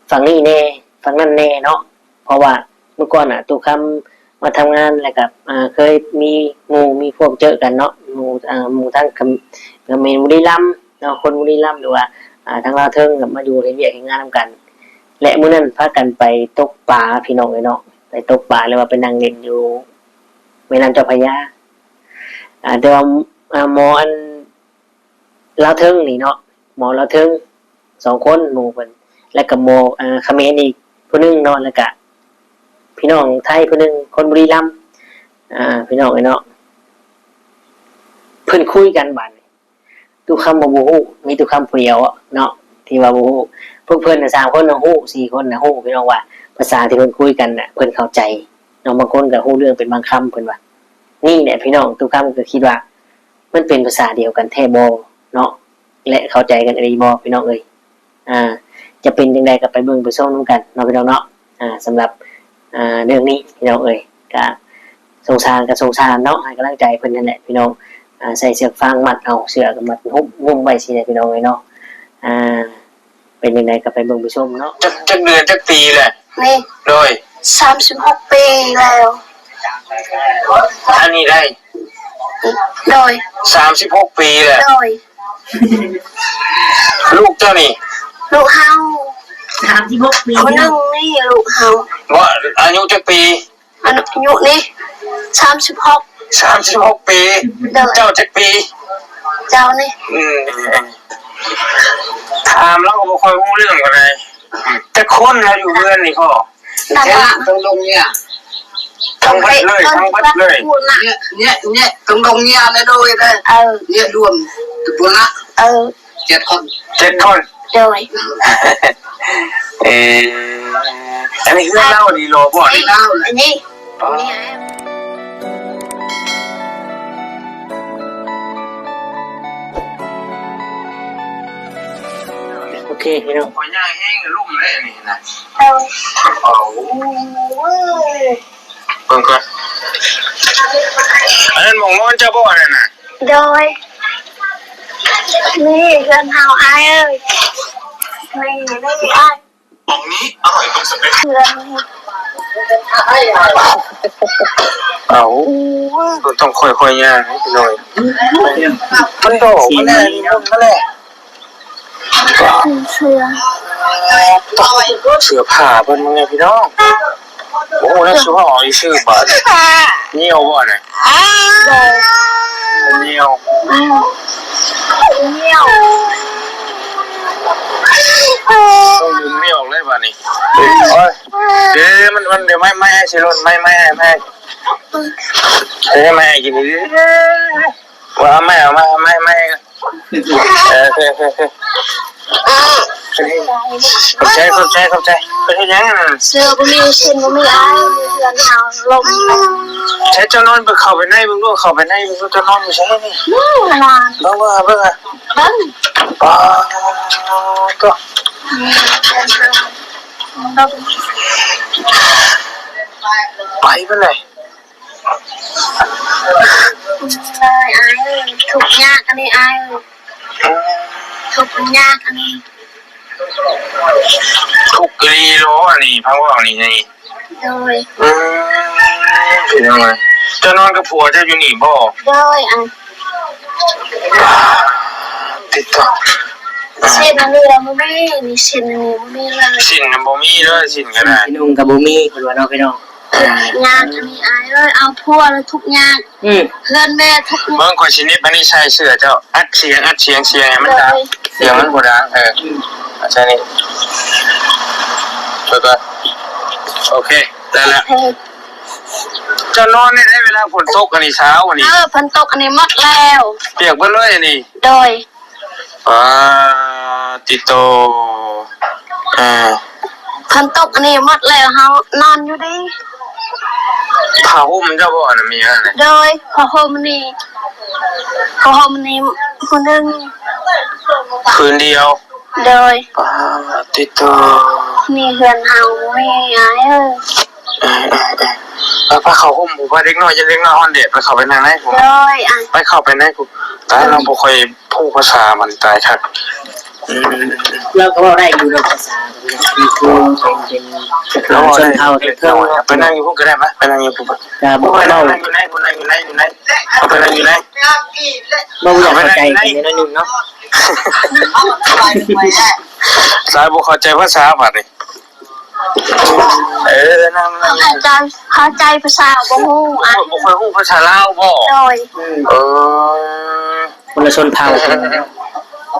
ຝັ່ງນີ້ແດ່ ຝັ່ງນັ້ນແດ່ເນາະ. ເພາະວ່າເມື່ອກ່ອນນະ ຕູ້ຄຳມາທຳງານ ແລ້ວກໍ ອ່າ ເຄີຍມີໝູ່ມີພວກເຈີກັນເນາະ, ໝູ່ ອ່າ ໝູ່ທາງຂະ ຂະເໝນບຸລີລຳເນາະ, ຄົນບຸລີລຳ ຫຼືວ່າ ອ່າ ທາງລາວເທິງກໍມາຢູ່ເຮັດວຽກເຮັດງານນຳກັນ. ແລະ ມື້ນັ້ນພາກັນໄປຕົກປາ ພີ່ນ້ອງເອີຍເນາະ, ໄປຕົກປາ ຫຼືວ່າໄປນັ່ງຫຼິ້ນຢູ່ແມ່ນ້ຳເຈົ້າພະຍາ. ອ່າ ແຕ່ວ່າ ອ່າ ໝໍອັນ ລາວເທິງນີ້ເນາະ, ໝໍລາວເທິງສອງຄົນ ໝູ່ເພິ່ນ ແລ້ວກໍໝໍ ອ່າ ຂະເໝນອີກຜູ້ໜຶ່ງເນາະ, ແລ້ວກະພີ່ນ້ອງໄທຜູ້ໜຶ່ງ ຄົນບຸລີລຳ ອ່າ ພີ່ນ້ອງເອີຍເນາະ. ເພິ່ນຄຸຍກັນບາດນີ້ ຕູ້ຄຳກໍບໍ່ຮູ້, ມີຕູ້ຄຳຜູ້ດຽວເນາະທີ່ວ່າບໍ່ຮູ້. ພວກເພິ່ນນະ ສາມຄົນນະຮູ້, ສີ່ຄົນນະຮູ້ ພີ່ນ້ອງ, ວ່າພາສາທີ່ເພິ່ນຄຸຍກັນນະ ເພິ່ນເຂົ້າໃຈເນາະ, ບາງຄົນກໍຮູ້ເລື່ອງເປັນບາງຄຳ ເພິ່ນວ່າ. ນີ້ແຫຼະ ພີ່ນ້ອງ, ຕູ້ຄຳກໍຄິດວ່າ ມັນເປັນພາສາດຽວກັນແທ້ບໍ່ເນາະ ແລະ ເຂົ້າໃຈກັນອີ່ຫຼີບໍ່ ພີ່ນ້ອງເອີຍ? ອ່າ ຈະເປັນຈັ່ງໃດກໍໄປເບິ່ງໄປຊົມນຳກັນເນາະ ພີ່ນ້ອງເນາະ. ອ່າ ສຳລັບ ອ່າ ເລື່ອງນີ້ ພີ່ນ້ອງເອີຍ, ກະສົງສານກໍສົງສານເນາະ, ໃຫ້ກຳລັງໃຈເພິ່ນນັ້ນແຫຼະ ພີ່ນ້ອງ. ອ່າ ໃສ່ເຊືອກຟາງມັດເອົາ, ເຊືອກກໍມັດຫຸ້ມ ຫຸ້ມໄວ້ຊີ້ແຫຼະ ພີ່ນ້ອງເອີຍເນາະ. ອ່າ ເປັນຈັ່ງໃດກໍໄປເບິ່ງໄປຊົມເນາະ. ຈັກ ຈັກເດືອນ ຈັກປີແຫຼະ? ນີ້ ໂດຍ ສາມສິບຫົກປີແລ້ວ. ອັນນີ້ໄດ້ ໂດຍ ສາມສິບຫົກປີແລ້ວ. ໂດຍ ລູກເຈົ້ານີ້? ລູກເຮົາ ສາມສິບຫົກປີ ຜູ້ໜຶ່ງນີ້ ລູກເຮົາ. ບໍ່ ອາຍຸຈັກປີ? ອາຍຸນີ້ ສາມສິບຫົກ ສາມສິບຫົກປີ. ໂດຍ ເຈົ້າຈັກປີ? ເຈົ້ານີ້ ອືມ ຖາມລາວກໍບໍ່ຄ່ອຍຮູ້ເລື່ອງປານໃດ. ຈັກຄົນລາວຢູ່ເຮືອນນີ້ພໍ່? ແຕ່ລະ ທັງດົງເຍຍ ທັງເບິດເລີຍ ທັງເບິດເລີຍ. ເຍຍ ເຍຍ ເຍຍ ທັງດົງເຍຍ ແລະ ໂດຍເລີຍ. ເອີ ເຍຍລວມ ແຕ່ພຸ້ນລະ ເອີ ເຈັດຄົນ ເຈັດຄົນ. ໂດຍ ເອີ ອັນນີ້ເຮືອນລາວນີ້ ລໍບໍ່ນີ້? ອັນນີ້ ອໍ ໂອເຄ ພີ່ນ້ອງ ຂ້ອຍຍ່າງແຮງ ລົ້ມເລີຍນີ້ນະ. ເອົາ ເອົາ ເບິ່ງກ່ອນ ອັນນັ້ນໝ່ອງນອນເຈົ້າບໍ່ ອັນນັ້ນນະ? ໂດຍ ນີ້ເຮືອນເຮົາ ອ້າຍເອີຍ. ນີ້ ນີ້ ອ້າຍ ໝ່ອງນີ້ອະລ່ອຍຕົງສະເປັກ. ເຮືອນ ເອົາ ຕ້ອງຄ່ອຍໆຍ່າງໜ້ອຍ ມັນດອກມັນແຫຼະ ມັນແຫຼະ. ເສື້ອ ເສື້ອຜ້າເພິ່ນ ເບິ່ງແດ່ພີ່ນ້ອງ. ໂອ້ ແລ້ວຊິວ່າເອົາອີ່ຊື່ບາດ ຍ່ຽວບໍ່ນະ? ໂດຍ ຍ່ຽວ ຍ່ຽວ ຕ້ອງດຶງນີ້ອອກເລີຍບາດນີ້. ໂອ້ຍ ເດ້ ມັນ ມັນ ດຽວໄມ້ ໄມ້ໃຫ້ຊິຫຼົ່ນ ໄມ້ ໄມ້ ໄມ້ ເດ້ ໄມ້ໃຫ້ກິນ ວ່າເອົາໃໝ່ ເອົາໃໝ່ ເອົາໃໝ່ ເອົາໃໝ່. ເອີ ໂອເຄ ໂອເຄ ໂອເຄ ຂອບໃຈ ຂອບໃຈ ຂອບໃຈ. ເຮັດຫຍັງ? ເສື້ອບໍ່ມີ ຊິນບໍ່ມີ ອ້າຍ ເຮືອນເຮົາລົ້ມ. ໃສເຈົ້ານອນ ໄປເຂົ້າໄປໃນເບິ່ງດູ ເຂົ້າໄປໃນເບິ່ງດູ ເຈົ້ານອນຢູ່ໃສນີ້? ນອນ ເບິ່ງ ເບິ່ງ ເບິ່ງ ເບິ່ງ. ປາດໂທ້ ໄປເບິ່ງແຫຼະ. ເອີຍ ອ້າຍເອີຍ ທຸກຍາກອັນນີ້ ອ້າຍເອີຍ ທຸກຍາກອັນນີ້. ທຸກອີ່ຫຼີເນາະ ອັນນີ້ ຟັງເວົ້ານີ້ ນີ້. ໂດຍ ອືມ ພີ່ນ້ອງເອີຍ ເຈົ້ານອນກັບຜົວເຈົ້າຢູ່ນີ້ບໍ່? ໂດຍ ອັນ ຕິດຕໍ່ ຊິນອັນນີ້ລະບໍ່ມີ ນີ້ ຊິນອັນນີ້ບໍ່ມີເລີຍ ຊິນນະບໍ່ມີເລີຍ ຊິນກໍໄດ້ ຊິນນຸ່ງກໍບໍ່ມີ ເພິ່ນວ່າເນາະ ພີ່ນ້ອງ. ຍາກອັນນີ້ ອ້າຍເອີຍ ເອົາຜົວແລ້ວທຸກຍາກ. ອືມ ເຮືອນແມ່ທຸກຍາກ. ເບິ່ງ ຂ້ອຍຊິໜິບອັນນີ້ໃສ່ເສື້ອເຈົ້າ ອັດສຽງ ອັດສຽງ ສຽງໃຫ້ມັນດັງ ໂດຍ ສຽງມັນບໍ່ດັງ. ເອີ ອືມ ເອົາໃສ່ນີ້ ເບິ່ງກ່ອນ. ໂອເຄ ໄດ້ລະ. ໂອເຄ ເຈົ້ານອນໃນໃດ ເວລາຝົນຕົກອັນນີ້ ຊາວອັນນີ້? ເອີ ຝົນຕົກອັນນີ້ໝົດແລ້ວ ປຽກເບິດເລີຍອັນນີ້. ໂດຍ ປາດຕິໂຕ ອ່າ ຝົນຕົກນີ້ໝົດແລ້ວ ເຮົານອນຢູ່ດີ. ຜ້າຫົ່ມເຈົ້າບໍ່ ອັນນັ້ນມີອັນນັ້ນ? ໂດຍ ຜ້າຫົ່ມນີ້ ຜ້າຫົ່ມນີ້ຜູ້ໜຶ່ງ ຄືນດຽວ. ໂດຍ ປາດຕິໂຕ ນີ້ເຮືອນເຮົາ ນີ້ອ້າຍເອີຍ. ເອີ ເອີ ເອີ ໄປ ໄປເຂົ້າໂຮມ ຜູ້ ພາເດັກນ້ອຍ ຢ່າເດັກນ້ອຍຮ້ອນແດດ ໄປເຂົ້າໄປນາງໃນພຸ້ນ. ໂດຍ ອ່ະ ໄປເຂົ້າໄປໃນພຸ້ນ. ຕາຍ ເອີ ລາວບໍ່ຄ່ອຍຮູ້ພາສາມັນ ຕາຍຄັກ. ອືມ ລາວກໍເວົ້າໄດ້ຢູ່ເນາະ ພາສາ ເປັນ ເປັນ ເປັນຊົນເຜົ່າເທິງເນາະ. ໄປນັ່ງຢູ່ພຸ້ນກໍໄດ້ມະ ໄປນັ່ງຢູ່ພຸ້ນ ກໍເວົ້າ ໄປນັ່ງຢູ່ໃນ ໄປນັ່ງຢູ່ໃນ ໄປນັ່ງຢູ່ໃນ ເວົ້າຢ່າງເຂົ້າໃຈກັນໜ້ອຍໜຶ່ງເນາະ. ສາຍບໍ່ເຂົ້າໃຈພາສາບາດນີ້. ເອີ ນັ້ນ ເຂົ້າໃຈ ເຂົ້າໃຈພາສາບໍ່ຮູ້ ບໍ່ ບໍ່ຄ່ອຍຮູ້ພາສາລາວບໍ? ໂດຍ. ເອີ ຄົນລະຊົນເຜົ່າກັນ.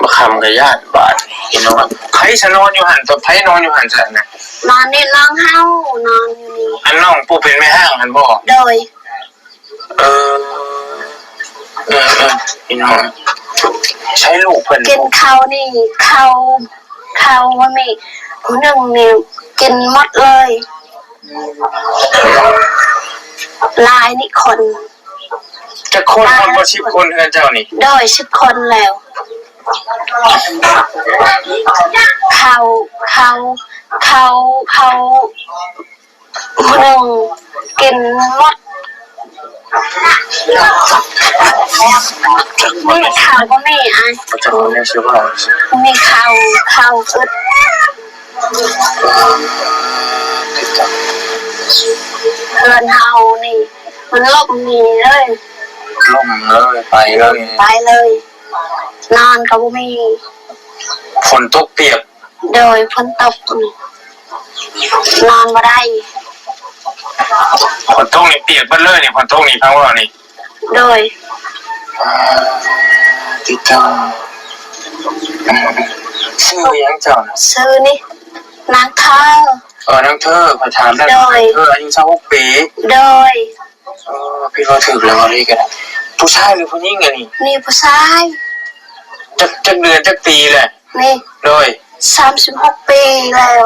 ບັກຄຳກໍຢ້ານບາດ ພີ່ນ້ອງ. ໃຜຊະນອນຢູ່ຫັ້ນ? ຕົວໃຜນອນຢູ່ຫັ້ນຊະນະ? ນອນນີ້ນ້ອງເຮົາ ນອນຢູ່ນີ້. ອັນນ້ອງຜູ້ເປັນແມ່ຮ້າງຫັ້ນບໍ? ໂດຍ. ເອີ ເອີ ເອີ ພີ່ນ້ອງ ໃຊ້ລູກເພິ່ນ ກິນເຂົ້ານີ້ ເຂົ້າ ເຂົ້າວ່າມີຜູ້ໜຶ່ງນີ້ກິນໝົດເລີຍ ຫຼາຍນີ້ຄົນ. ຈັກຄົນ? ຄົນບໍ່ ສິບຄົນເຮືອນເຈົ້ານີ້? ໂດຍ ສິບຄົນແລ້ວ. ເຂົ້າ ເຂົ້າ ເຂົ້າ ເຂົ້າ ໜຶ່ງ ກິນໝົດ. ມີເຂົ້າບໍ່ມີ ອ້າຍ? ບໍ່ມີເຂົ້າ ເຂົ້າອຶດ. ເຮືອນເຮົານີ້ມັນລົ້ມນີ້ເລີຍ ລົ້ມເລີຍ ໄປເລີຍ ໄປເລີຍ. ນອນກໍບໍ່ມີ ຝົນຕົກປຽກ. ໂດຍ ຝົນຕົກ ນອນບໍ່ໄດ້. ຝົນຕົກນີ້ປຽກເບິດເລີຍນີ້ ຝົນຕົກນີ້ ຟັງເວົ້ານີ້. ໂດຍ. ຕິດຕາມ. ຊື່ຫຍັງເຈົ້ານະ? ຊື່ນີ້ ນາງເທີ. ເອີ ນາງເທີ ຂ້ອຍຖາມແລ້ວ. ໂດຍ. ນາງເທີອາຍຸຊາວຫົກປີ. ໂດຍ. ເອີ ຜິດວ່າຖືກແລ້ວ ເວົ້າດີກໍໄດ້. ຜູ້ຊາຍຫຼືຜູ້ຍິງອັນນີ້? ນີ້ຜູ້ຊາຍ. ຈັກ ຈັກເດືອນ ຈັກປີແຫຼະ? ນີ້ ໂດຍ ສາມສິບຫົກປີແລ້ວ.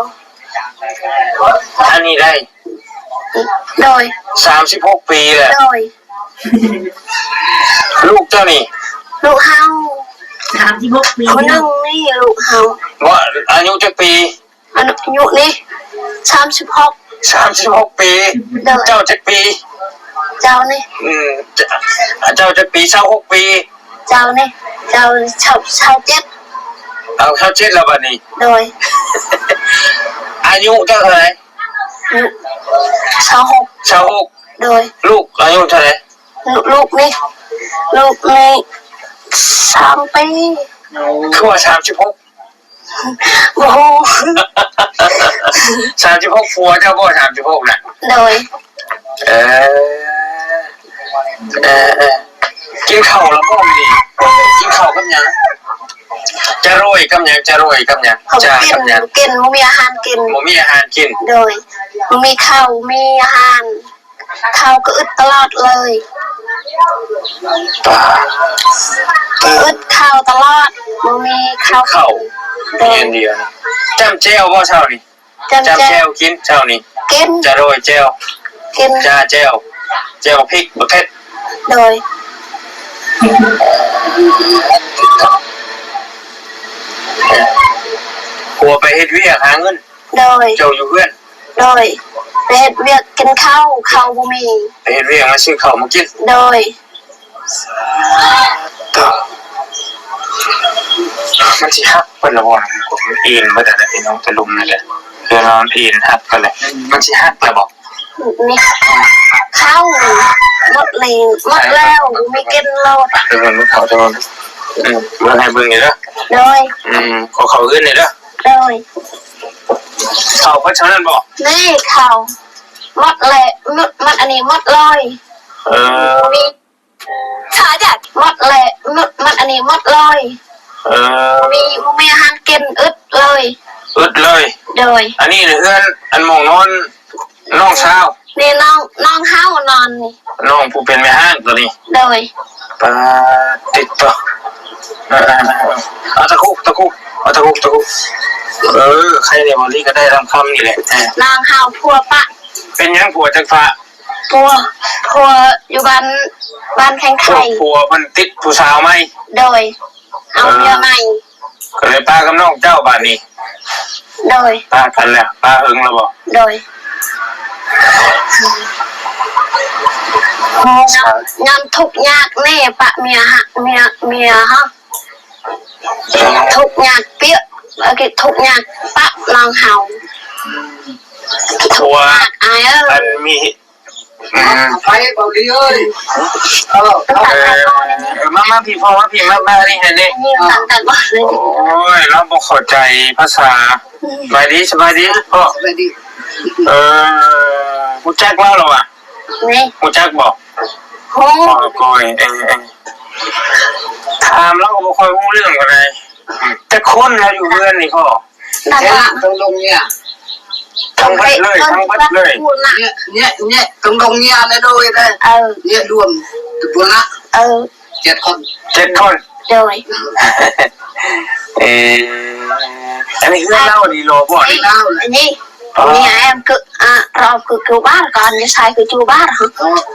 ອັນນີ້ໄດ້? ໂດຍ ສາມສິບຫົກປີແລ້ວ. ໂດຍ. ລູກເຈົ້ານີ້? ລູກເຮົາ ສາມສິບຫົກປີ. ຜູ້ໜຶ່ງນີ້ລູກເຮົາ. ບໍ່ ອາຍຸຈັກປີ? ອັນ ອາຍຸນີ້ ສາມສິບຫົກ. ສາມສິບຫົກປີ. ໂດຍ. ເຈົ້າຈັກປີ? ເຈົ້ານີ້ ອືມ ເຈົ້າ ເຈົ້າຈັກປີ? ຊາວຫົກປີ. ເຈົ້ານີ້ ເຈົ້າ ຊາວ ຊາວເຈັດ. ເອົາ ຊາວເຈັດແລ້ວບາດນີ້. ໂດຍ. ອາຍຸເຈົ້າເທົ່າໃດ? ອາຍຸ ຊາວຫົກ. ຊາວຫົກ. ໂດຍ. ລູກອາຍຸເທົ່າໃດ? ລູກ ລູກນີ້ ລູກນີ້ ສາມປີ. ຄືວ່າ ສາມສິບຫົກ? ບໍ່ຮູ້. ສາມສິບຫົກ ຜົວເຈົ້າບໍ່? ສາມສິບຫົກນະ? ໂດຍ. ເອີ ເອີ ເອີ ກິນເຂົ້າແລ້ວບໍ່ມື້ນີ້? ກິນເຂົ້າກັບຫຍັງ? ຈະໂຣຍກັບຫຍັງ? ຈະໂຣຍກັບຫຍັງ? ຈາກັບຫຍັງ? ບໍ່ກິນ ບໍ່ມີອາຫານກິນ. ບໍ່ມີອາຫານກິນ. ໂດຍ. ບໍ່ມີເຂົ້າ ມີອາຫານ ເຂົ້າກໍອຶດຕະຫຼອດເລີຍ. ປາ ອຶດເຂົ້າຕະຫຼອດ ບໍ່ມີເຂົ້າ ເຂົ້າ ໂດຍ ແມ່ນດຽວ. ຈ້ຳແຈ່ວບໍ່ເຊົ້ານີ້? ຈ້ຳ ຈ້ຳແຈ່ວ ແຈ່ວກິນເຊົ້ານີ້? ກິນ. ຈະໂຣຍແຈ່ວ? ກິນ. ຈາແຈ່ວ? ແຈ່ວພິກ ບັກເຜັດ. ໂດຍ. ຜົວໄປເຮັດວຽກຫາເງິນ. ໂດຍ. ເຈົ້າຢູ່ເຮືອນ? ໂດຍ. ໄປເຮັດວຽກກິນເຂົ້າ ເຂົ້າບໍ່ມີ. ໄປເຮັດວຽກມາຊື້ເຂົ້າມາກິນ. ໂດຍ. ມັນຊິຫັກເບິດລະບໍ່? ມັນເອັນເບິດແລ້ວພີ່ນ້ອງ ຕະລຸມນີ້ແຫຼະ ເຮືອນເຮົາມັນເອັນຫັກເບິດແລ້ວ ມັນຊິຫັກແລ້ວບໍ່? ນີ້ ເຂົ້າໝົດແລ້ວ ໝົດແລ້ວ ບໍ່ມີກິນໂລດ. ເອີ ເບິ່ງເຂົ້າເຈົ້າ ເບິ່ງໃຫ້ເບິ່ງນີ້ເດີ. ໂດຍ. ອືມ ຂໍເຂົ້າເຮືອນນີ້ເດີ. ໂດຍ. ເຂົ້າເບິດເທົ່ານັ້ນບໍ່? ນີ້ເຂົ້າໝົດແລ້ວ ໝົດ ໝົດອັນນີ້ໝົດເລີຍ. ເອີ ມີ ໝົດແລ້ວ ໝົດ ໝົດອັນນີ້ໝົດເລີຍ. ເອີ ມີ ບໍ່ມີອາຫານກິນ ອຶດເລີຍ. ອຶດເລີຍ. ໂດຍ. ອັນນີ້ເຮືອນ ອັນໝ່ອງນອນ ນ້ອງສາວ ນີ້ນ້ອງ ນ້ອງເຮົານອນນີ້ ນ້ອງຜູ້ເປັນແມ່ຮ້າງໂຕນີ້. ໂດຍ. ປາຕິດໂຕ ເອົາຕະຄຸບ ຕະຄຸບ ເອົາຕະຄຸບ ຕະຄຸບ. ເອີ ໃຄແດ່ ບໍ່ລີກໍໄດ້ລຳຄຳນີ້ແຫຼະ. ນ້ອງເຮົາຜົວປະ. ເປັນຫຍັງຜົວຈັ່ງປະ? ຜົວ ຜົວຢູ່ບ້ານ ບ້ານແຂງໄຂ່. ຜົວເພິ່ນຕິດຜູ້ສາວໃໝ່. ໂດຍ. ເອົາເມຍໃໝ່ ກໍເລີຍປະກັບນ້ອງເຈົ້າບາດນີ້. ໂດຍ. ປະກັນແລ້ວ ປະເຫິງແລ້ວບໍ່? ໂດຍ. ຍາມ ຍາມທຸກຍາກແດ່ ປະເມຍ ເມຍ ເມຍເຮົາ. ທຸກຍາກປຽກ ເອີ ທຸກຍາກປະນ້ອງເຮົາ ທຸກຍາກອ້າຍເອີຍ ອັນມີ ອືມ ໄປເບົາລີເອີຍ ເອີ ເອີ ເອີ ມາ ມາພີ້ພໍ່ ມາພີ້ ມາ ມານີ້ໃຫ້ແດ່ ນີ້ ເອີ ຕັນ ຕັນ ໂອ້ຍ ລາວບໍ່ເຂົ້າໃຈພາສາ ສະບາຍດີ ສະບາຍດີພໍ່ ສະບາຍດີ ເອີ ຮູ້ຈັກລາວລະວະ? ນີ້ ຮູ້ຈັກບໍ່? ຮູ້ ໂອ້ຍ ເອີ ເອີ ຖາມລາວກໍບໍ່ຄ່ອຍຮູ້ເລື່ອງປານໃດ. ຈັກຄົນລາວຢູ່ເຮືອນນີ້ພໍ່? ແທ້ລະ ຕ້ອງລົງເນຍ ທັງເບິດເລີຍ ທັງເບິດເລີຍ ເນຍ ເນຍ ຕ້ອງລົງເນຍແລ້ວໂດຍເດີ ເອີ ເນຍລວມ ແຕ່ພຸ້ນລະ ເອີ ເຈັດຄົນ ເຈັດຄົນ ໂດຍ ເອີ ອັນນີ້ເຮືອນລາວນີ້ລະບໍ່? ອັນນີ້ ອໍ ນີ້ແອມຄື ອາ ຣອບຄື ຄືບ້ານກ່ອນ ຢູ່ຊາຍຄືຢູ່ບ້ານ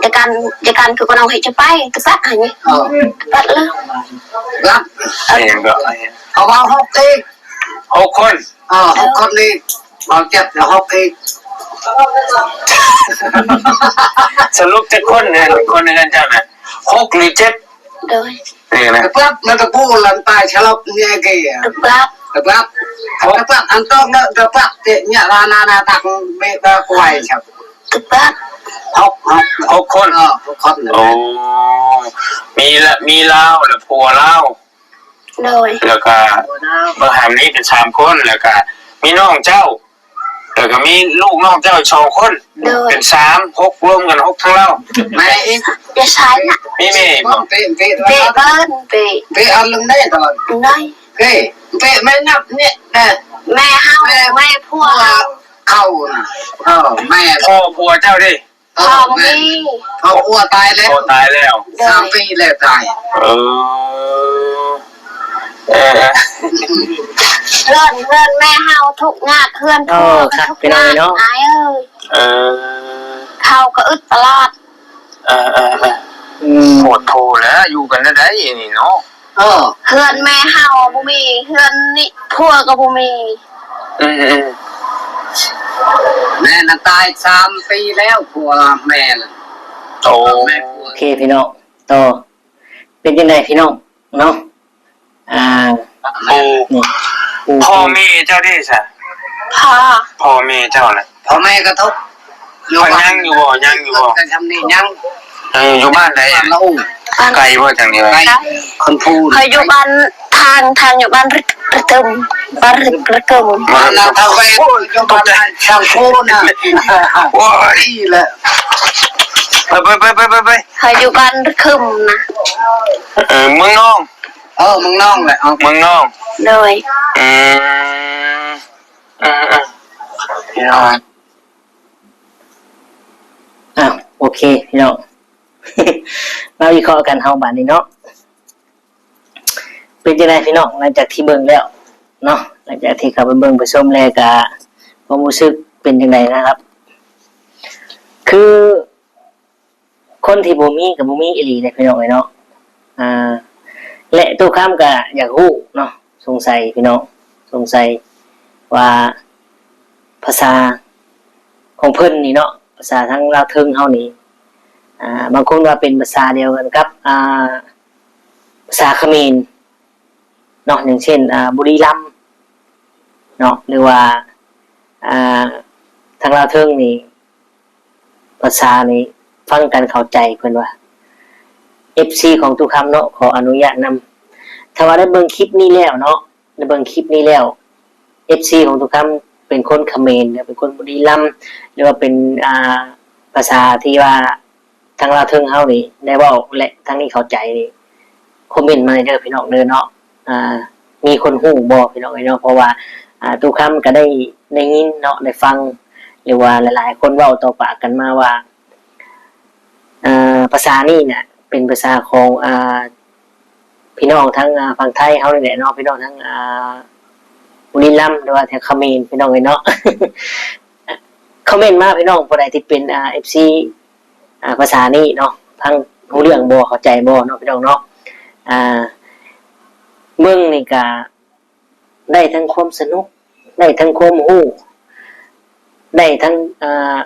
ຈະກັນ ຈະກັນຄືກະນ້ອງເຮັດຈະໄປ ຕະບັດອັນນີ້ ຕະບັດເລີຍ ລັບ ເອີ ເອົາເວົ້າຫົກອີກ ຫົກຄົນ ເອີ ຫົກຄົນນີ້ ເວົ້າເຈັດແລ້ວຫົກອີກ ສະຫຼຸບຈັກຄົນຫັ້ນ ຄົນໃນເຮືອນເຈົ້ານະ ຫົກຫຼືເຈັດ? ໂດຍ ນີ້ນະ ຕະບັດ ມັນຕະປູລັນປາຍສະຫຼົບເນຍເກ ຕະບັດ ຕະບັດ ຕະບັດ ອັນຕ້ອງເນາະ ຕະບັດເຕະເນຍລານານາຕັກເບດາກວາຍ ຕະບັດ ຫົກ ຫົກ ຫົກຄົນ ເອີ ຫົກຄົນ ໂອ້ ມີລະ ມີລາວ ແລະ ຜົວລາວ ໂດຍ ແລ້ວກະ ເບິ່ງຫັ້ນມີເປັນສາມຄົນ ແລ້ວກະມີນ້ອງເຈົ້າ ແລ້ວກະມີລູກນ້ອງເຈົ້າອີກສອງຄົນ ໂດຍ ເປັນສາມ ຫົກ ລວມກັນຫົກທັງລາວ ແມ່ອີກ ຢ່າໃຊ້ນະ ມີແມ່ອີກບໍ່? ເປ ເປ ເປເບິ່ງ ເປ ເປອັນລົງໄດ້ຕະຫຼອດ ໄດ້ ເປ ເປແມ່ນັບເນຍ ແມ່ເຮົາ ແມ່ ແມ່ຜົວ ເຂົານະ ເອີ ແມ່ ພໍ່ຜົວເຈົ້າເດ້? ພໍ່ບໍ່ມີ ພໍ່ຜົວຕາຍແລ້ວ ພໍ່ຕາຍແລ້ວ ສາມປີແລ້ວຕາຍ ເອີ ເອີ ເຮືອນ ເຮືອນແມ່ເຮົາທຸກຍາກ ເຮືອນ ໂອ້ ຜົວກໍທຸກຍາກ ອ້າຍເອີຍ ເອີ ເຂົາກໍອຶດຕະຫຼອດ ເອີ ເອີ ເອີ ອືມ ໂພດໂພແລ້ວ ຢູ່ກັນແນວໃດນີ້ເນາະ? ເອີ ເຮືອນແມ່ເຮົາບໍ່ມີ ເຮືອນນີ້ຜົວກໍບໍ່ມີ ອືມ ອືມ ແມ່ນະ ຕາຍສາມປີແລ້ວ ຜົວແມ່ນະ ໂອ້ ແມ່ຜົວ ໂອເຄພີ່ນ້ອງ ຕໍ່ ເປັນຈັ່ງໃດພີ່ນ້ອງເນາະ? ອ່າ ໂອ້ ນີ້ ພໍ່ແມ່ເຈົ້າເດ້ຊະ? ພໍ່ ພໍ່ແມ່ເຈົ້ານະ? ພໍ່ແມ່ກໍທຸກ ເພິ່ນຍັງຢູ່ບໍ່? ຍັງຢູ່ບໍ່? ກໍຊ່ຳນີ້ຍັງ ເອີ ຢູ່ບ້ານໃດ? ບ້ານລະອູ ໄກບໍ່ຈາກນີ້? ໄກ ຄົນພູ ຂ້ອຍຢູ່ບ້ານທາງ ທາງຢູ່ບ້ານລະກຶມ ບ້ານລະກຶມ ບ້ານນາທາແວນ ຢູ່ບ້ານທາງພູນະ ໂອ້ຍ ແຫຼະ ໄປ ໄປ ໄປ ໄປ ຂ້ອຍຢູ່ບ້ານລະກຶມນະ ເອີ ເມືອງນອງ ເອີ ເມືອງນອງແຫຼະ ເອີ ເມືອງນອງ ໂດຍ ອືມ ອືມ ອືມ ພີ່ນ້ອງ ອ້າວ ໂອເຄ ພີ່ນ້ອງ ມາວິເຄາະກັນເຮົາບາດນີ້ເນາະ ເປັນຈັ່ງໃດພີ່ນ້ອງ ຫຼັງຈາກທີ່ເບິ່ງແລ້ວເນາະ ຫຼັງຈາກທີ່ເຂົ້າໄປເບິ່ງໄປຊົມແລ້ວ ກະຄວາມຮູ້ສຶກເປັນຈັ່ງໃດນະຄັບ? ຄື ຄົນທີ່ບໍ່ມີກໍບໍ່ມີອີ່ຫຼີເດ້ພີ່ນ້ອງເອີຍເນາະ ອ່າ ແລະ ຕູ້ຄຳກໍຢາກຮູ້ເນາະ ສົງໄສພີ່ນ້ອງ ສົງໄສວ່າພາສາຂອງເພິ່ນນີ້ເນາະ ພາສາທາງລາວເທິງເຮົານີ້ ອ່າ ບາງຄົນວ່າເປັນພາສາດຽວກັນກັບ ອ່າ ພາສາຂະເໝນ ເນາະ ຢ່າງເຊັ່ນ ອ່າ ບຸລີລຳເນາະ ຫຼືວ່າ ອ່າ ທາງລາວເທິງນີ້ ພາສານີ້ຟັງກັນເຂົ້າໃຈ ເພິ່ນວ່າ ເອັຟຊີ ຂອງຕູ້ຄຳເນາະ ຂໍອະນຸຍາດນຳ ຖ້າວ່າໄດ້ເບິ່ງຄລິບນີ້ແລ້ວເນາະ ໄດ້ເບິ່ງຄລິບນີ້ແລ້ວ ເອັຟຊີ ຂອງຕູ້ຄຳເປັນຄົນຂະເໝນ ຫຼືເປັນຄົນບຸລີລຳ ຫຼືວ່າເປັນ ອ່າ ພາສາທີ່ວ່າ ທາງລາວເທິງເຮົານີ້ໄດ້ເວົ້າ ແລະ ທາງນີ້ເຂົ້າໃຈນີ້ ຄອມເມັນມາເດີພີ່ນ້ອງເດີເນາະ ອ່າ ມີຄົນຮູ້ບໍ່ພີ່ນ້ອງເອີຍເນາະ ເພາະວ່າ ອ່າ ຕູ້ຄຳກໍໄດ້ ໄດ້ຍິນເນາະ ໄດ້ຟັງ ຫຼືວ່າຫຼາຍໆຄົນເວົ້າຕໍ່ປາກກັນມາວ່າ ອ່າ ພາສານີ້ນະເປັນພາສາຂອງ ອ່າ ພີ່ນ້ອງທາງ ອ່າ ຝັ່ງໄທເຮົານີ້ແຫຼະເນາະ ພີ່ນ້ອງທາງ ອ່າ ບຸລີລຳ ຫຼືວ່າແຖວຂະເໝນ ພີ່ນ້ອງເອີຍເນາະ ຄອມເມັນມາພີ່ນ້ອງ ຜູ້ໃດທີ່ເປັນ ອ່າ ເອັຟຊີ ອ່າ ພາສານີ້ເນາະ ຟັງຮູ້ເລື່ອງບໍ່ ເຂົ້າໃຈບໍ່ເນາະ ພີ່ນ້ອງເນາະ ອ່າ ເບິ່ງນີ້ກະໄດ້ທັງຄວາມສະໜຸກ ໄດ້ທັງຄວາມຮູ້ ໄດ້ທັງ ອ່າ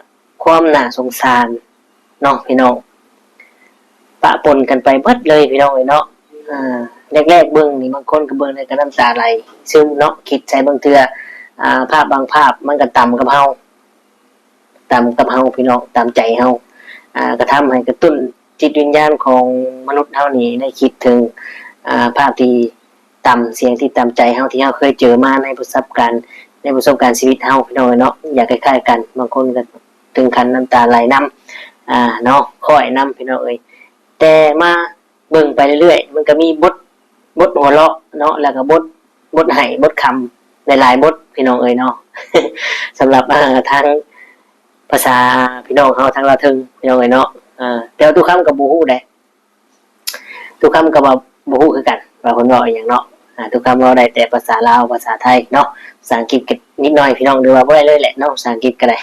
ຄວາມໜ້າສົງສານເນາະ ພີ່ນ້ອງ ປະປົນກັນໄປເບິດເລີຍ ພີ່ນ້ອງເອີຍເນາະ ອ່າ ແລກໆເບິ່ງນີ້ ບາງຄົນກໍເບິ່ງແລ້ວກໍນ້ຳຕາໄຫຼຊຶມເນາະ ຄິດໃສ່ບາງເທື່ອ ອ່າ ພາບບາງພາບມັນກໍຕຳກັບເຮົາ ຕຳກັບເຮົາພີ່ນ້ອງ ຕຳໃຈເຮົາ ອ່າ ກໍທຳໃຫ້ກະຕຸ້ນຈິດວິນຍານຂອງມະນຸດເຮົານີ້ໄດ້ຄິດເຖິງ ອ່າ ພາບທີ່ຕຳ ສຽງທີ່ຕຳໃຈເຮົາ ທີ່ເຮົາເຄີຍເຈີມາໃນປະສົບການ ໃນປະສົບການຊີວິດເຮົາພີ່ນ້ອງເອີຍເນາະ ຢາກຄ້າຍໆກັນ ບາງຄົນກໍເຖິງຂັ້ນນ້ຳຕາໄຫຼນຳ ອ່າ ເນາະ ຄ້ອຍນຳພີ່ນ້ອງເອີຍ ແຕ່ມາ ເບິ່ງໄປເລື້ອຍໆ ມັນກໍມີບົດ ບົດຫົວເລາະເນາະ ແລ້ວກໍບົດ ບົດໄຫ້ ບົດຄຳ ຫຼາຍໆບົດພີ່ນ້ອງເອີຍເນາະ ສຳລັບ ເອີ ທາງພາສາພີ່ນ້ອງເຮົາທາງລາວເທິງພີ່ນ້ອງເອີຍເນາະ ເອີ ແຕ່ວ່າຕຸຄຳກໍບໍ່ຮູ້ເດ້ ຕຸຄຳກໍວ່າບໍ່ຮູ້ຄືກັນວ່າເພິ່ນເວົ້າອີ່ຫຍັງເນາະ ອາ ຕຸຄຳເວົ້າໄດ້ແຕ່ພາສາລາວ ພາສາໄທເນາະ ພາສາອັງກິດກໍນິດໜ້ອຍພີ່ນ້ອງ ຫຼືວ່າບໍ່ໄດ້ເລີຍແຫຼະເນາະ ພາສາອັງກິດກໍໄດ້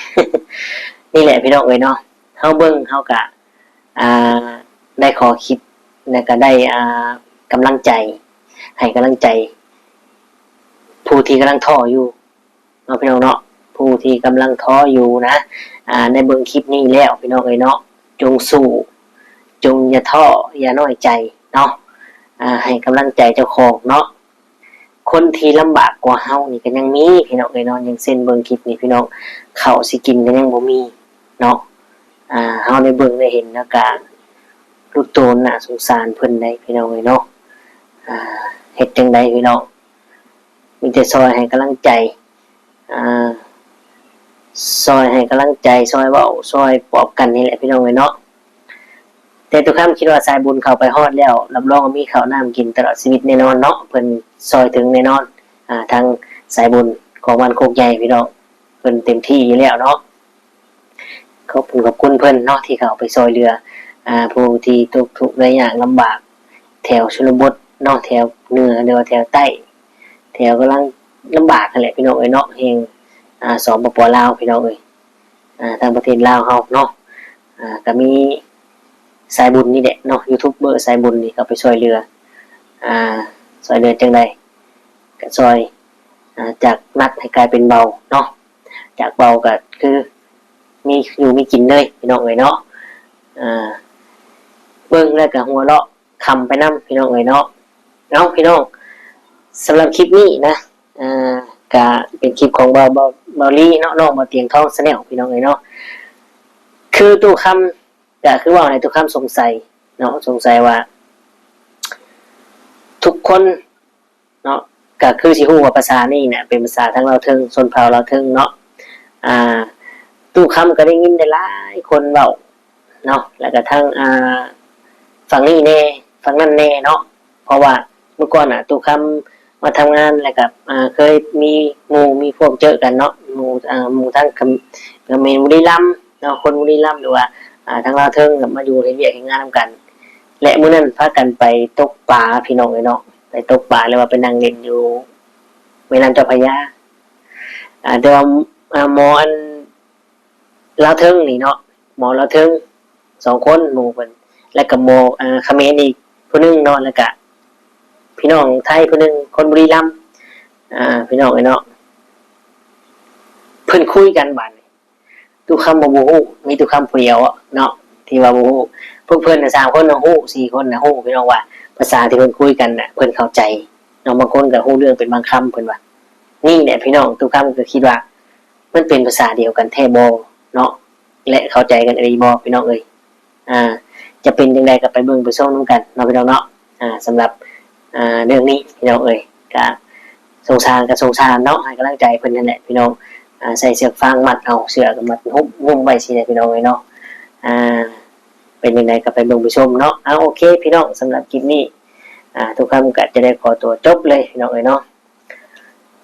ນີ້ແຫຼະພີ່ນ້ອງເອີຍເນາະ ເຮົາເບິ່ງເຮົາກະ ອ່າ ໄດ້ຂໍ້ຄິດ ແລະກະໄດ້ ອ່າ ກຳລັງໃຈ ໃຫ້ກຳລັງໃຈ ຜູ້ທີ່ກຳລັງທໍ້ຢູ່ເນາະ ພີ່ນ້ອງເນາະ ຜູ້ທີ່ກຳລັງທໍ້ຢູ່ນະ ອ່າ ໄດ້ເບິ່ງຄລິບນີ້ແລ້ວ ພີ່ນ້ອງເອີຍເນາະ ຈົ່ງສູ້ ຈົ່ງຢ່າທໍ້ ຢ່ານ້ອຍໃຈເນາະ ອ່າ ໃຫ້ກຳລັງໃຈເຈົ້າຂອງເນາະ ຄົນທີ່ລຳບາກກວ່າເຮົານີ້ກໍຍັງມີພີ່ນ້ອງເອີຍເນາະ ຢ່າງເຊັ່ນເບິ່ງຄລິບນີ້ພີ່ນ້ອງ ເຂົ້າຊິກິນກໍຍັງບໍ່ມີເນາະ ອ່າ ເຮົາໄດ້ເບິ່ງໄດ້ເຫັນແລ້ວກະລຸດໂຕນໜ້າສົງສານເພິ່ນໄດ໋ພີ່ນ້ອງເອີຍເນາະ ອ່າ ເຮັດຈັ່ງໃດພີ່ນ້ອງ ມີແຕ່ຊ່ອຍໃຫ້ກຳລັງໃຈ ອ່າ ຊ່ອຍໃຫ້ກຳລັງໃຈ ຊ່ອຍເວົ້າ ຊ່ອຍປອບກັນນີ້ແຫຼະພີ່ນ້ອງເອີຍເນາະ. ແຕ່ຕຸຄຳຄິດວ່າສາຍບຸນເຂົ້າໄປຮອດແລ້ວ ຮັບຮອງວ່າມີເຂົ້ານ້ຳກິນຕະຫຼອດຊີວິດແນ່ນອນເນາະ ເພິ່ນຊ່ອຍເຖິງແນ່ນອນ ອ່າ ທາງສາຍບຸນຂອງບ້ານໂຄກໃຫຍ່ພີ່ນ້ອງ ເພິ່ນເຕັມທີ່ຢູ່ແລ້ວເນາະ ຂອບຄຸນຂອບຄຸນເພິ່ນເນາະ ທີ່ເຂົ້າໄປຊ່ອຍເຫຼືອ ອ່າ ຜູ້ທີ່ຕົກທຸກໄດ້ຍາກລຳບາກ ແຖວຊົນນະບົດເນາະ ແຖວເໜືອ ຫຼືວ່າແຖວໃຕ້ ແຖວກຳລັງລຳບາກຫັ້ນແຫຼະພີ່ນ້ອງເອີຍເນາະ ແຫ່ງ ອ່າ ສປປ ລາວ ພີ່ນ້ອງເອີຍ ອ່າ ທາງປະເທດລາວເຮົາເນາະ ອ່າ ກໍມີສາຍບຸນນີ້ແຫຼະເນາະ ຢູທູບເບີສາຍບຸນນີ້ເຂົ້າໄປຊ່ອຍເຫຼືອ ອ່າ ຊ່ອຍເຫຼືອຈັ່ງໃດ ກໍຊ່ອຍ ອ່າ ຈາກໜັກໃຫ້ກາຍເປັນເບົາເນາະ ຈາກເບົາກໍຄືມີຢູ່ມີກິນເລີຍພີ່ນ້ອງເອີຍເນາະ ອ່າ ເບິ່ງແລ້ວກໍຫົວເລາະ ຄຳໄປນຳພີ່ນ້ອງເອີຍເນາະ ເອົາພີ່ນ້ອງ ສຳລັບຄລິບນີ້ນະ ອ່າ ກະເປັນຄລິບຂອງເບົາ ເບົາ ເບົາລີເນາະ ນ້ອງເບົາຕຽງທອງ Channel ພີ່ນ້ອງເອີຍເນາະ ຄືຕຸຄຳກະຄືເວົ້າໃຫ້ຕຸຄຳສົງໄສເນາະ ສົງໄສວ່າທຸກຄົນ ເນາະ ກໍຄືຊິຮູ້ວ່າພາສານີ້ນະເປັນພາສາທາງລາວເທິງ ຊົນເຜົ່າລາວເທິງເນາະ ອ່າ ຕຸຄຳກໍໄດ້ຍິນໄດ້ຫຼາຍຄົນເວົ້າເນາະ ແລ້ວກໍທາງ ອ່າ ຝັ່ງນີ້ແດ່ ຝັ່ງນັ້ນແດ່ເນາະ ເພາະວ່າເມື່ອກ່ອນນະ ຕຸຄຳມາທຳງານ ແລ້ວກໍ ອ່າ ເຄີຍມີໝູ່ມີພວກເຈີກັນເນາະ ໝູ່ ອ່າ ໝູ່ທາງຂະເໝນ ບຸລີລຳເນາະ ຄົນບຸລີລຳ ຫຼືວ່າ ອ່າ ທາງລາວເທິງ ມາຢູ່ເຮັດວຽກເຮັດງານນຳກັນ ແລະ ມື້ນັ້ນພາກັນໄປຕົກປາພີ່ນ້ອງເອີຍເນາະ ໄປຕົກປາ ຫຼືວ່າໄປນັ່ງຫຼິ້ນຢູ່ແມ່ນ້ຳເຈົ້າພະຍາ ອ່າ ແຕ່ວ່າ ອ່າ ໝໍອັນລາວເທິງນີ້ເນາະ ໝໍລາວເທິງສອງຄົນ ໝູ່ເພິ່ນ ແລ້ວກໍໝໍ ອ່າ ຂະເໝນອີກຜູ້ໜຶ່ງເນາະ ແລ້ວກະພີ່ນ້ອງໄທຜູ້ໜຶ່ງ ຄົນບຸລີລຳ ອ່າ ພີ່ນ້ອງເອີຍເນາະ ເພິ່ນຄຸຍກັນບາດນີ້ ຕຸຄຳກໍບໍ່ຮູ້ ມີຕຸຄຳຜູ້ດຽວເນາະ ທີ່ວ່າບໍ່ຮູ້ ພວກເພິ່ນນະສາມຄົນນະຮູ້ ສີ່ຄົນນະຮູ້ ພີ່ນ້ອງວ່າພາສາທີ່ເພິ່ນຄຸຍກັນນະ ເພິ່ນເຂົ້າໃຈເນາະ ບາງຄົນກໍຮູ້ເລື່ອງເປັນບາງຄຳ ເພິ່ນວ່າ ນີ້ແຫຼະພີ່ນ້ອງ ຕຸຄຳກໍຄິດວ່າມັນເປັນພາສາດຽວກັນແທ້ບໍ່ເນາະ ແລະ ເຂົ້າໃຈກັນອີ່ຫຼີບໍ່ ພີ່ນ້ອງເອີຍ ອ່າ ຈະເປັນຈັ່ງໃດກໍໄປເບິ່ງໄປຊົມນຳກັນເນາະ ພີ່ນ້ອງເນາະ ອ່າ ສຳລັບ ອ່າ ເລື່ອງນີ້ພີ່ນ້ອງເອີຍ ກະສົງສານກໍສົງສານເນາະ ໃຫ້ກຳລັງໃຈເພິ່ນຫັ້ນແຫຼະພີ່ນ້ອງ ອ່າ ໃສ່ເຊືອກຟາງມັດເອົາ ເຊືອກກໍມັດຫຸ້ມ ຫຸ້ມໄວ້ຊີ້ແຫຼະພີ່ນ້ອງເອີຍເນາະ ອ່າ ເປັນຈັ່ງໃດກໍໄປເບິ່ງໄປຊົມເນາະ ເອົາ ໂອເຄພີ່ນ້ອງ ສຳລັບຄລິບນີ້ ອ່າ ຕຸຄຳກໍຈະໄດ້ຂໍຕົວຈົບເລີຍພີ່ນ້ອງເອີຍເນາະ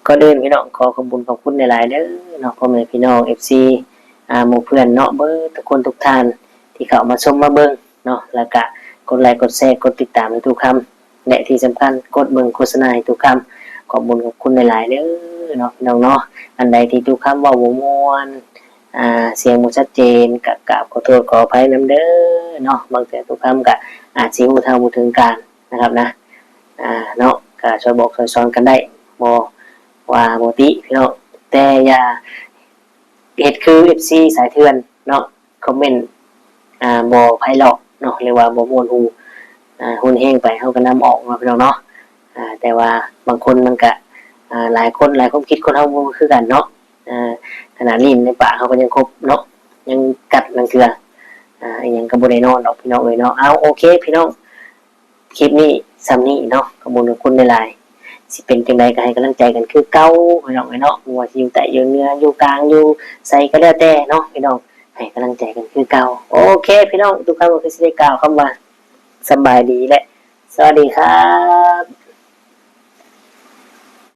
ກ່ອນອື່ນພີ່ນ້ອງ ຂໍຂອບບຸນຂອບຄຸນຫຼາຍໆເດີເນາະ ພໍ່ແມ່ພີ່ນ້ອງ ເອັຟຊີ ອ່າ ໝູ່ເພື່ອນເນາະ ເບິດທຸກຄົນທຸກທ່ານ ທີ່ເຂົ້າມາຊົມມາເບິ່ງເນາະ ແລ້ວກະກົດໄລກົດແຊ ກົດຕິດຕາມໃຫ້ຕຸຄຳ ແລະ ທີ່ສຳຄັນກົດເບິ່ງໂຄສະນາໃຫ້ຕຸຄຳ ຂອບບຸນຂອບຄຸນຫຼາຍໆເດີເນາະ ພີ່ນ້ອງເນາະ ອັນໃດທີ່ຕຸຄຳເວົ້າບໍ່ມ່ວນ ອ່າ ສຽງບໍ່ຊັດເຈນ ກະກາບຂໍໂທດຂໍອະໄພນຳເດີເນາະ ບາງເທື່ອຕຸຄຳກະອາດຊິຮູ້ເທົ່າບໍ່ເຖິງການນະຄັບນະ ອ່າ ເນາະ ກະຊ່ວຍບອກຊ່ວຍສອນກັນໄດ້ ບໍ່ວ່າບໍ່ຕິພີ່ນ້ອງ ແຕ່ຢ່າເຮັດຄືເອັຟຊີສາຍເຖື່ອນເນາະ ຄອມເມັນ ອ່າ ບໍ່ໄພເລາະເນາະ ຫຼືວ່າບໍ່ມ່ວນຫູ ອ່າ ຮຸນແຮງໄປ ເຮົາກໍນຳອອກເນາະ ພີ່ນ້ອງເນາະ ອ່າ ແຕ່ວ່າບາງຄົນມັນກະ ອ່າ ຫຼາຍຄົນຫຼາຍຄວາມຄິດ ຄົນເຮົາບໍ່ຄືກັນເນາະ. ອ່າ ຂະໜາດລີ້ນໃນປາກເຮົາກໍຍັງຄົບເນາະ ຍັງກັດ ລາງເທື່ອ ອ່າ ອີ່ຫຍັງກໍບໍ່ແນ່ນອນດອກພີ່ນ້ອງເອີຍເນາະ. ເອົາ ໂອເຄພີ່ນ້ອງ ຄລິບນີ້ຊ່ຳນີ້ເນາະ ຂອບຄຸນຂອບຄຸນຫຼາຍໆ. ຊິເປັນຈັ່ງໃດກໍໃຫ້ກຳລັງໃຈກັນຄືເກົ່າພີ່ນ້ອງເອີຍເນາະ ບໍ່ວ່າຊິຢູ່ໃຕ້ຢູ່ເໜືອ ຢູ່ກາງ ຢູ່ໃສກໍແລ້ວແຕ່ເນາະພີ່ນ້ອງ ໃຫ້ກຳລັງໃຈກັນຄືເກົ່າ. ໂອເຄພີ່ນ້ອງ ທຸກທ່ານກໍຄືຊິໄດ້ກ່າວຄຳວ່າ ສຳບາຍດີ ແລະ ສະຫວັດດີຄັບ.